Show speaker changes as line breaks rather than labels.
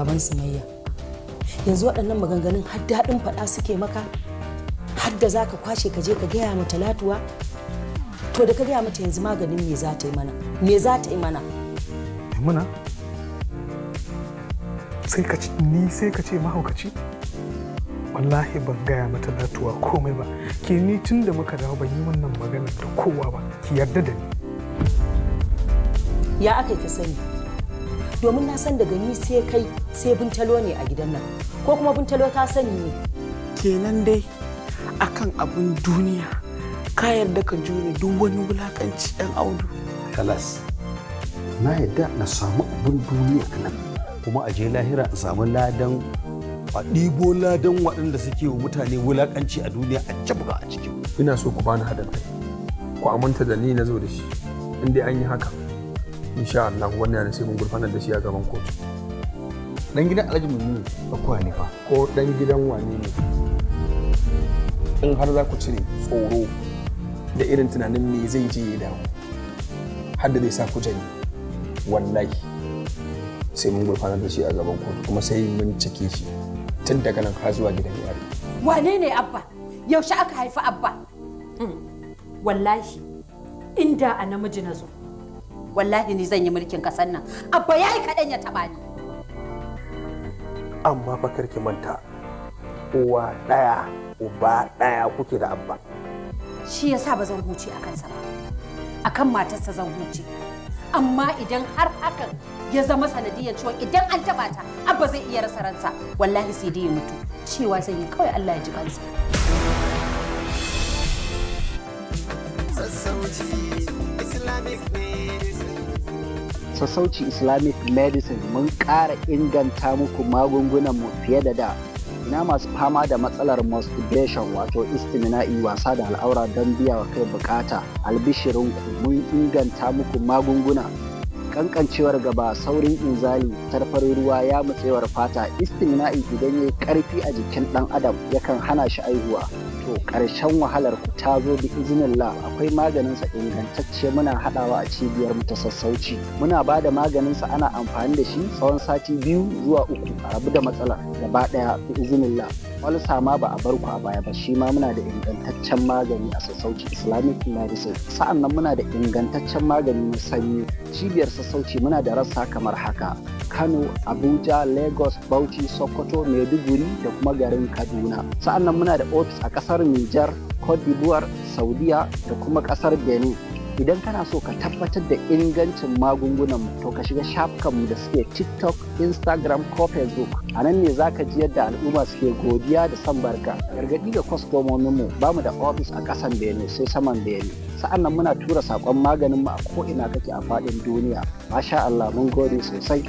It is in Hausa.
Baban Sumayya, yanzu waɗannan maganganun har daɗin faɗa suke maka, har da za ka kwashe ka je ka gaya mata Talatuwa? To, da ka gaya mata yanzu, maganin me za ta yi mana? Me za ta yi mana?
Muna sai ka ce ni, sai ka ce mahaukaci. Wallahi ban gaya mata Talatuwa komai ba. Ke, ni tun da muka dawo ban yi wannan maganar da kowa ba, ki yarda da ni.
Ya aka yi ta sani? Domin na san daga ni sai kai sai Buntalo ne a gidan nan. Ko kuma Buntalo ta sani ne?
Kenan dai akan abun duniya ka yarda ka jure duk wani wulakanci, Dan Audu?
Kalas, na yadda na samu abin duniya a nan, kuma a je lahira in samu ladan, a ɗibo ladan waɗanda suke wa mutane wulaƙanci a duniya a jabga a cikin.
Ina so ku bani haɗin kai, ku aminta da ni na zo da shi. In dai an yi haka, insha Allah wannan yana sai mun gurfanar da shi a gaban kotu.
Dan gidan Alhaji Muminu akuya ne fa.
Ko dan gidan wane ne, in har za ku cire tsoro da irin tunanin me zai je ya dawo har da zai sa ku janye, wallahi sai mun gurfanar da shi a gaban kotu, kuma sai mun cike shi tun daga nan har zuwa gidan yari.
Wane ne Abba? Yaushe aka haifi Abba? Wallahi inda a namiji na zo, wallahi ni zan yi mulkin kasar nan. Abba ya yi kaɗan ya taɓa ni.
Amma fa kar ki manta, uwa ɗaya uba ɗaya kuke da Abba.
Shi yasa ba zan huce a kansa ba, akan matarsa zan huce. Amma idan har hakan ya zama sanadiyar cewa idan an taɓa ta Abba zai iya rasa ransa, wallahi sai dai ya mutu. Cewa zan yi kawai Allah ya ji kansa.
Sassauci Islamic Medicine.
Sassauci Islamic Medicine, mun ƙara inganta muku magungunan mu fiye da da. Ina masu fama da matsalar masturbation, wato istimina'i, wasa da al'aura don biya wa kai bukata? Albishirinku, mun inganta muku magunguna. Kankancewar gaba, saurin inzali, tarfar ruwa, ya mutsewar fata, istimina'i idan ya yi karfi a jikin dan adam yakan hana shi aihuwa, to ƙarshen wahalar ku ta zo bi iznillah. Akwai maganinsa ingantacce, muna haɗawa a cibiyar mu ta Sassauci. Muna ba da maganinsa, ana amfani da shi tsawon sati 2 zuwa 3, a rabu da matsalar gaba ɗaya bi iznillah. Olsa ma ba a bar ku a baya ba, shi ma muna da ingantaccen magani a Sassauci Islamic Medicine. Sa'an nan muna da ingantaccen magani na sanyi. Cibiyar Sassauci muna da rassa kamar haka: Kano, Abuja, Lagos, Bauchi, Sokoto, Maiduguri da kuma garin Kaduna. Sa'an nan muna da ofis a kasar Nijar, Cote d'Ivoire, Saudiya da kuma kasar Benin. Idan kana so ka tabbatar da ingancin magungunan mu, to ka shiga shafukanmu da suke TikTok, Instagram ko Facebook. A nan ne zaka ji yadda al'umma suke godiya da son barka. Gargaɗi ga kwastomominmu: ba mu da ofis a ƙasan bene, sai saman bene. Sa'an nan muna tura saƙon maganin mu a ko'ina kake a faɗin duniya. Masha Allah, mun gode sosai.